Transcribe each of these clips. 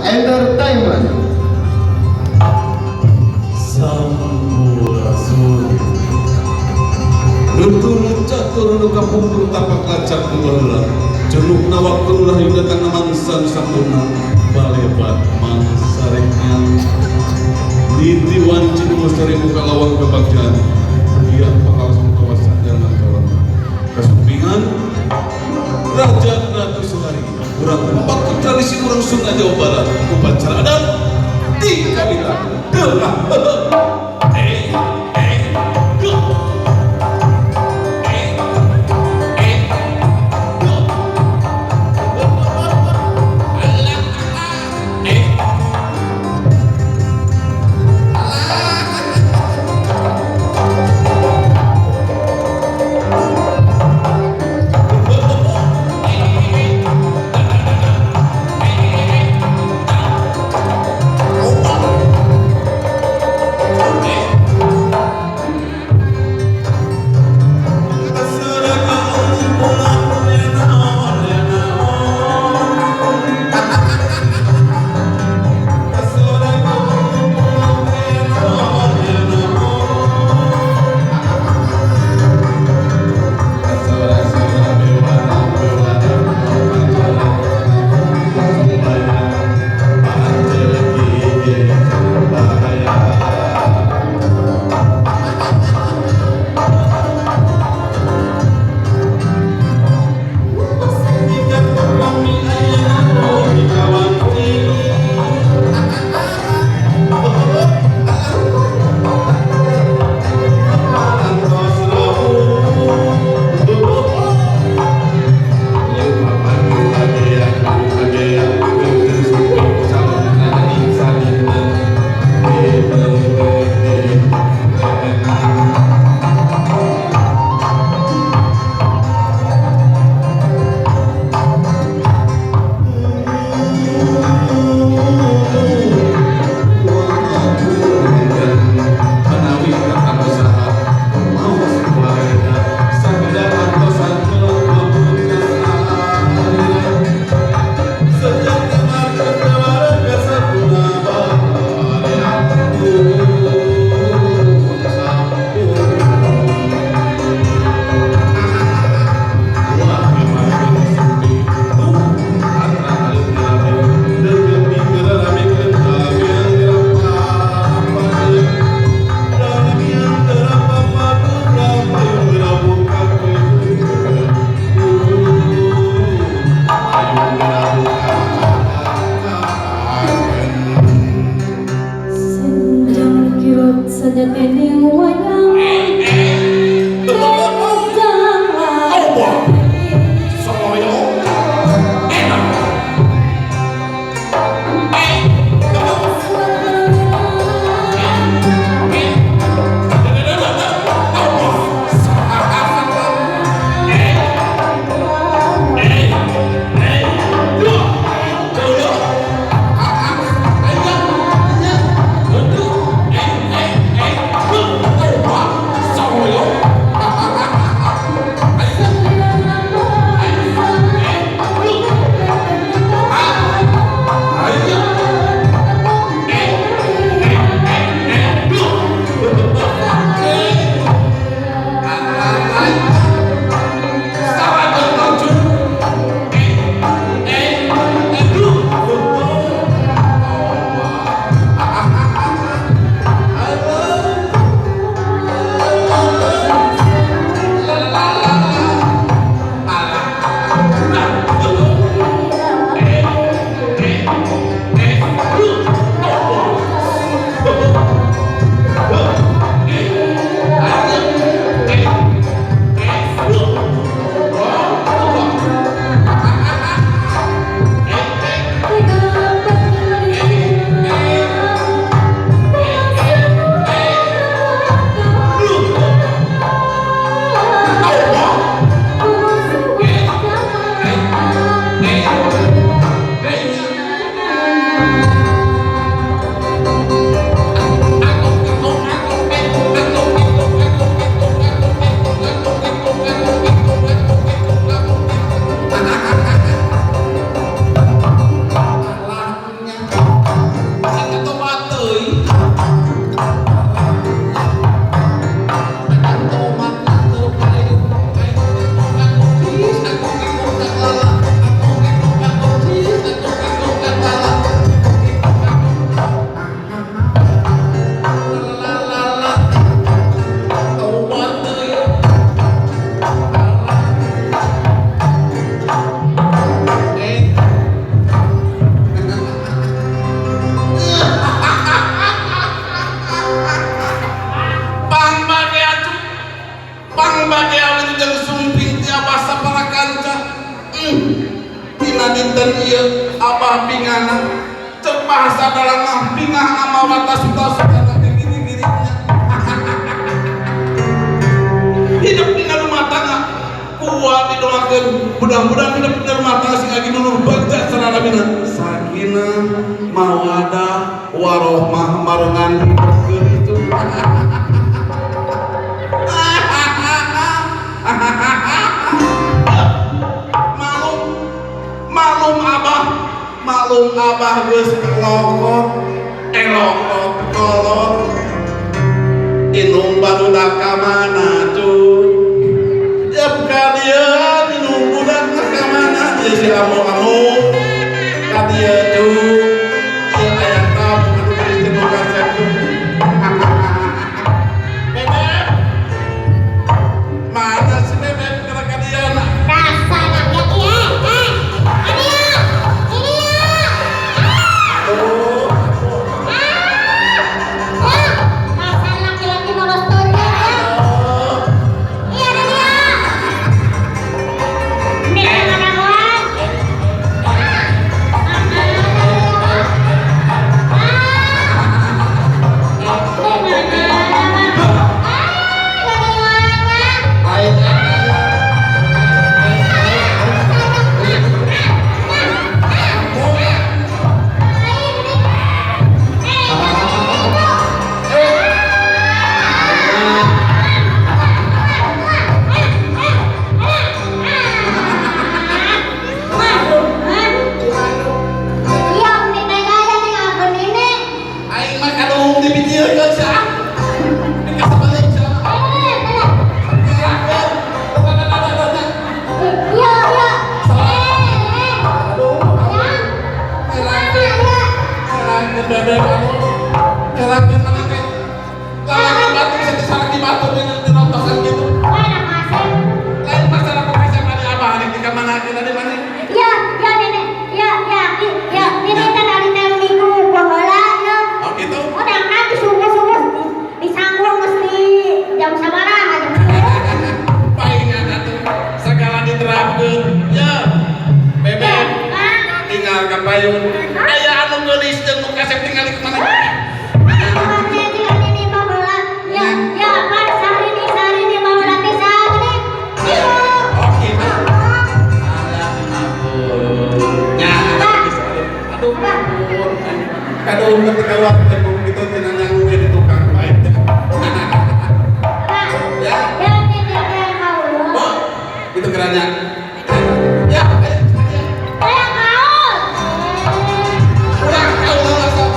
Entertainment. Sampurasun. Nutur catur nu kapungkur tapak lacak nu baheula. Cenukna waktu nu rahayu datangna mangsa nu sampurna balebat mangsa renyang. Niti wanci nu lestari muka lawang kebagjaan. Dia pakawas kawasan jalan kawan. Kasumpingan Raja Ratu Sehari. Urang tempat tradisi urang Sunda Jawa Barat. Upacara adat di kawitan. Deuh. Eh, eh, duh. Eh, eh, duh. Alah, eh. Cek bahasa dalam mah bingah ama watas suta tapi gini-gininya. Hidup dina rumah tangga kuat didoakeun, mudah-mudahan hidup dina rumah tangga sing lagi dulur bagja sanalamina sakinah mawadah warohmah barengan hidupkeun itu. Malum malum abah, malum abah geus lokot elokot kolot indung barudak ka mana cuy? Yep ka dieu indung budak ka mana? Ieu si amu-amu ka dieu cuy. Ieu aya tamu anu geus teu kasep. Bebek, mana si Bebek kena ka dieu na? Dasar laki-laki, eh, eh. Ini ya, ini ya. Tuh. Ah, ya, dasar laki-laki noros tonyo ya. Iya, ada dia. Ini ada kawan. Ah, ah, ah, ah. Di mana? Ah, dari mana? Aing. Aing mah kaduhung dipijilkeun sia. Dikasebalik sia. Ngelakeun. Aduh, ngelakeun. Ngelakeun Bebek anu. Ngelakeun mana teh? Lalaki batur satu salaki batur di nontokan gitu. Lain masalah ku kasep ari abah ari di ka mana di mana? Ya, ya nenek, ya, ya, ya, nenek kan ari teh minggu baheula ya. Oh gitu. Udah kan disuguh-suguh disanggung mesti jam sabaraha jam. Palingan atuh segala diterapkeun. Ya. Bebek tinggal ka payun. Aya anu geulis jeung nu kasep tinggal di mana? Ya, ya, kan sehari ini baheula teh sagede. Oh gitu. Alah, ampun. Nya, aduh, ampun. Kaduhung ketika waktu gitu tina nyangu di tukang baik. Ya. Ya, nenek yang mau. Oh, itu geranya. Ya, ayo, ayo. Kayak kaul. Urang kaul langsung.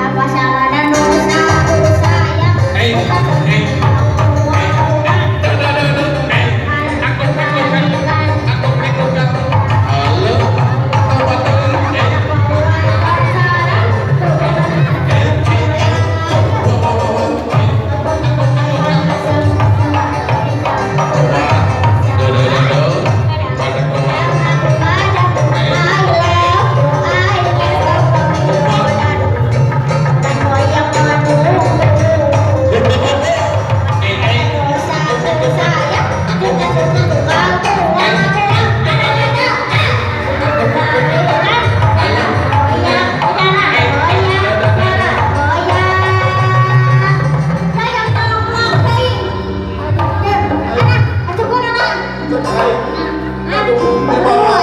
Apa salah dan dosa dosa yang Eh, eh, eh, duh, duh, duh, duh. Eh, aku, aku, aku, aku, aku, aku. Halo, tobat, eh, eh, eh, oh, oh, oh, oh, eh, aku, aku, aku. Tobat. Duh, duh, duh, duh. Pada tobat. Eh, eh, eh, aku, aku, aku. Eh, aku, aku, aku. Ayo. Eh, duh, duh, duh,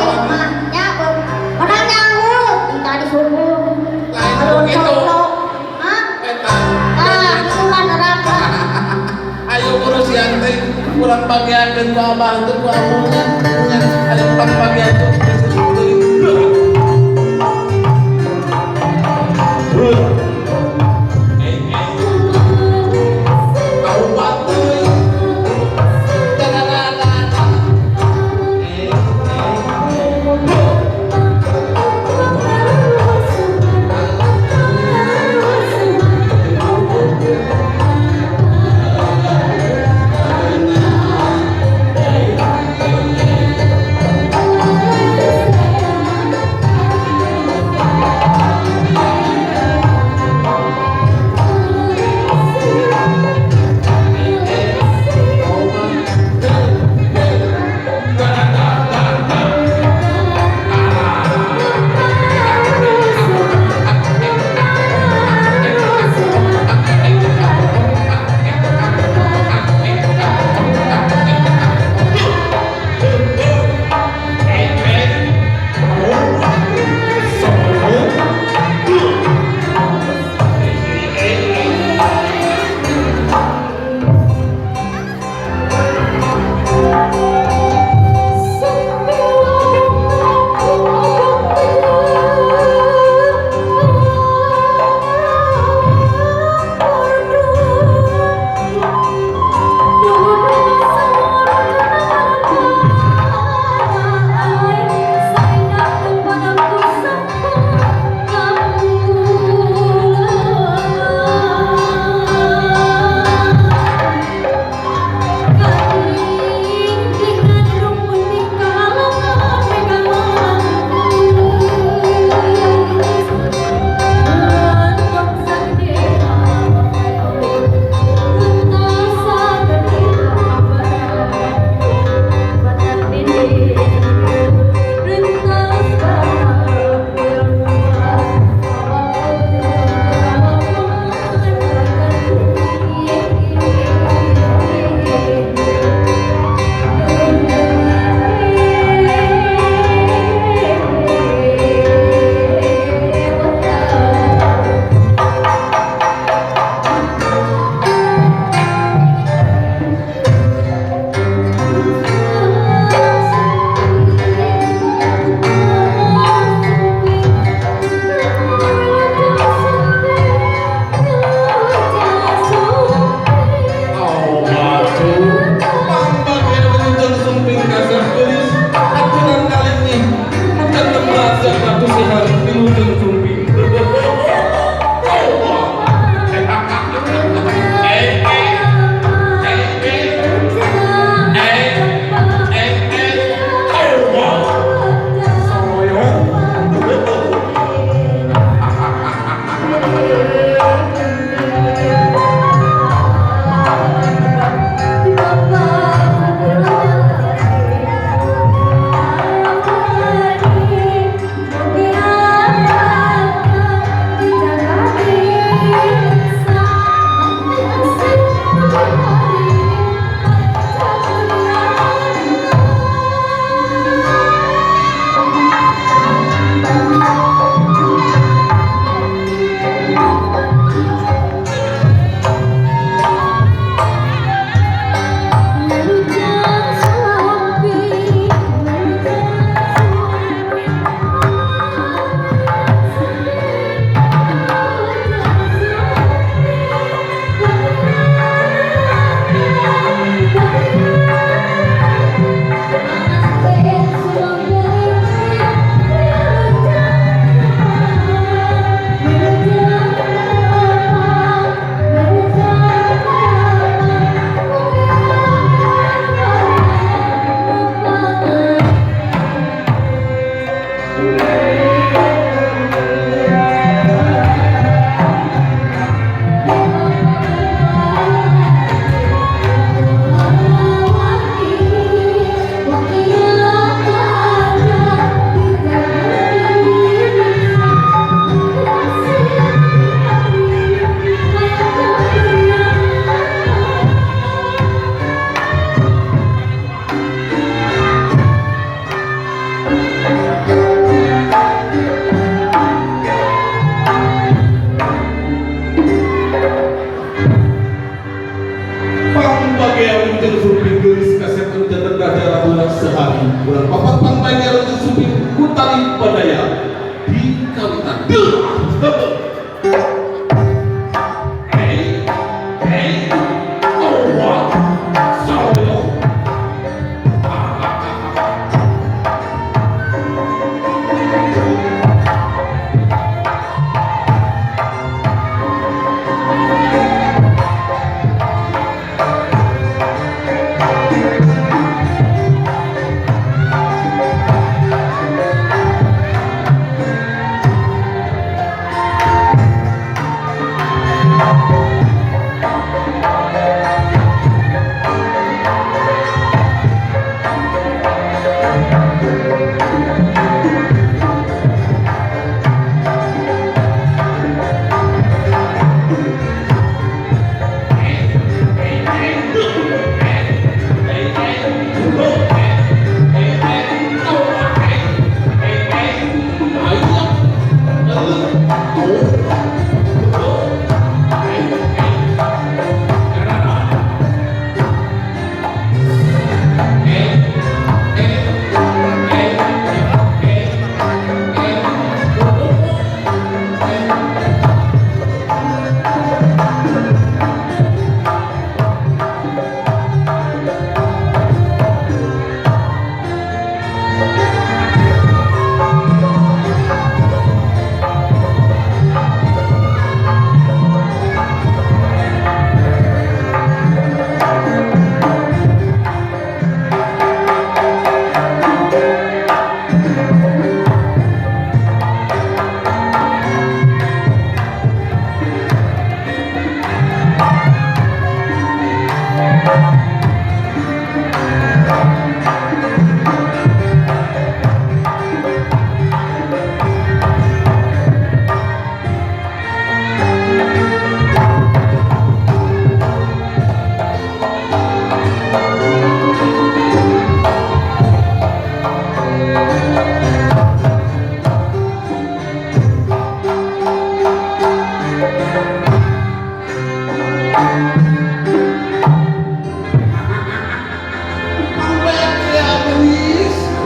duh. Lain gitu. Eta. Ayo urus yang teh kurang bagian ku abah teh ku amunya nya ayo kurang bagian tuh geus teuing. Eh, eh, taubat teuing. Da da da da da. Eh, eh.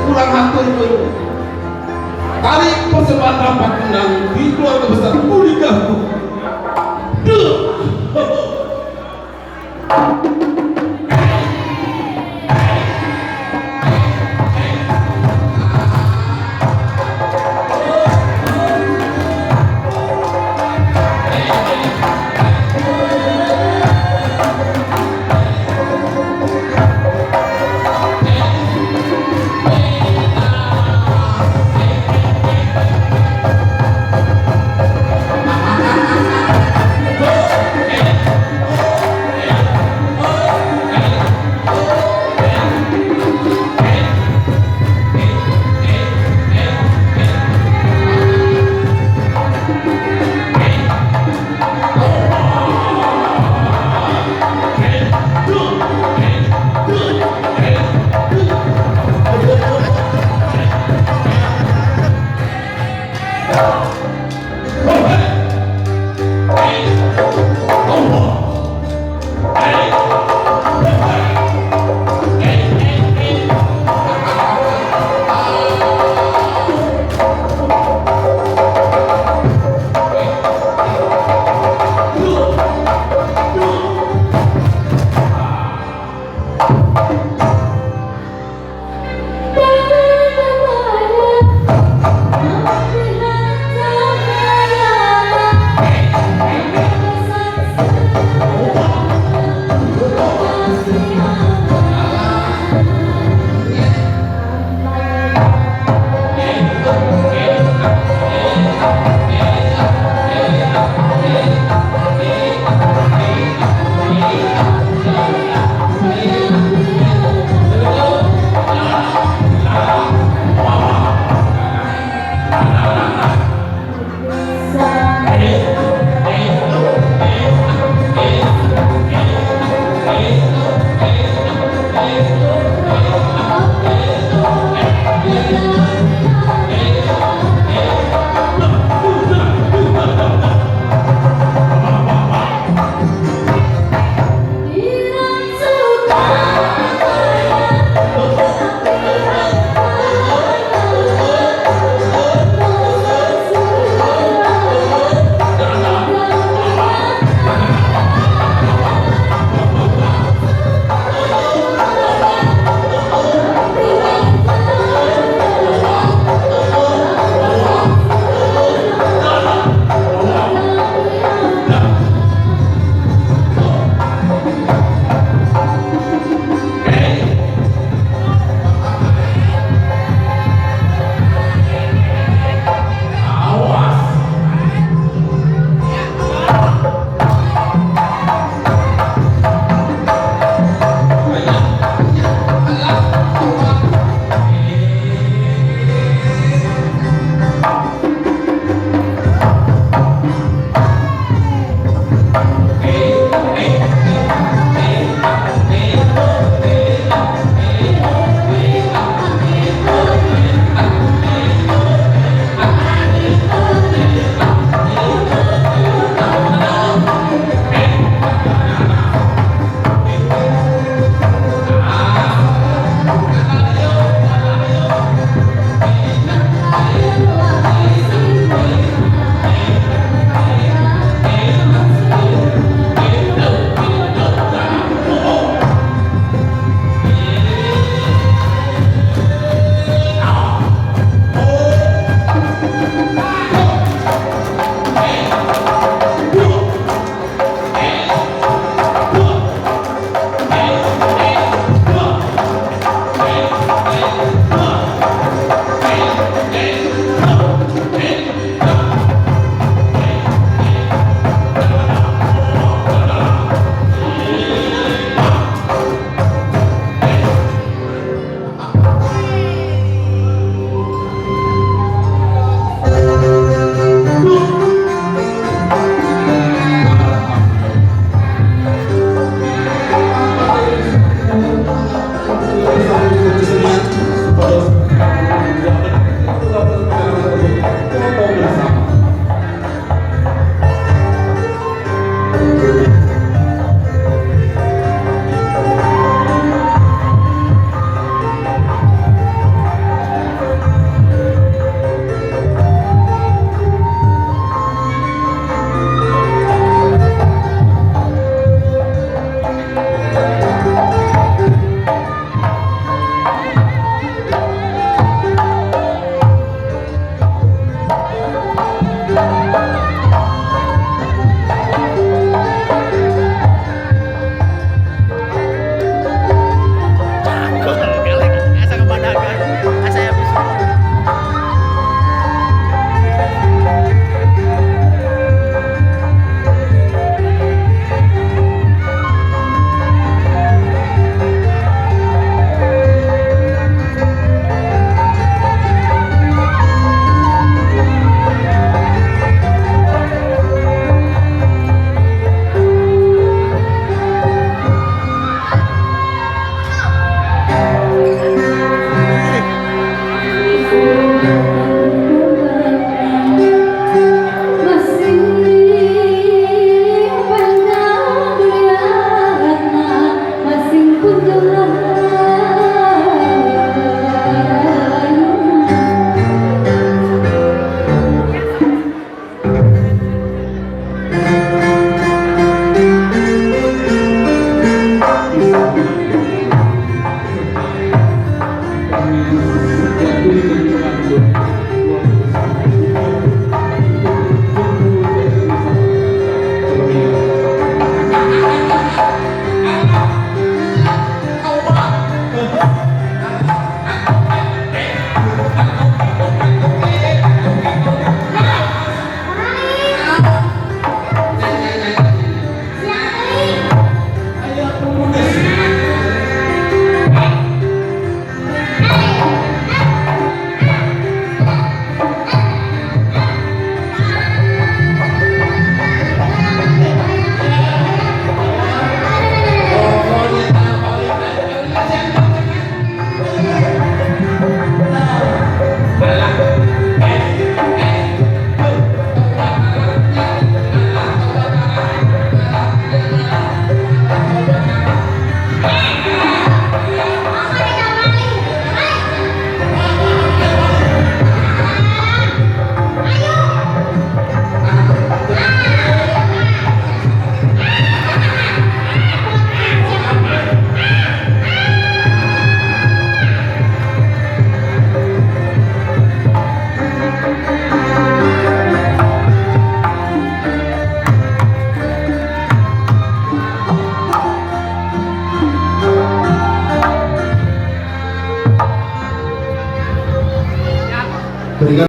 Kurang hatur. Tarik persembahan rampak kendang di keluarga besar Budigahku. Duh.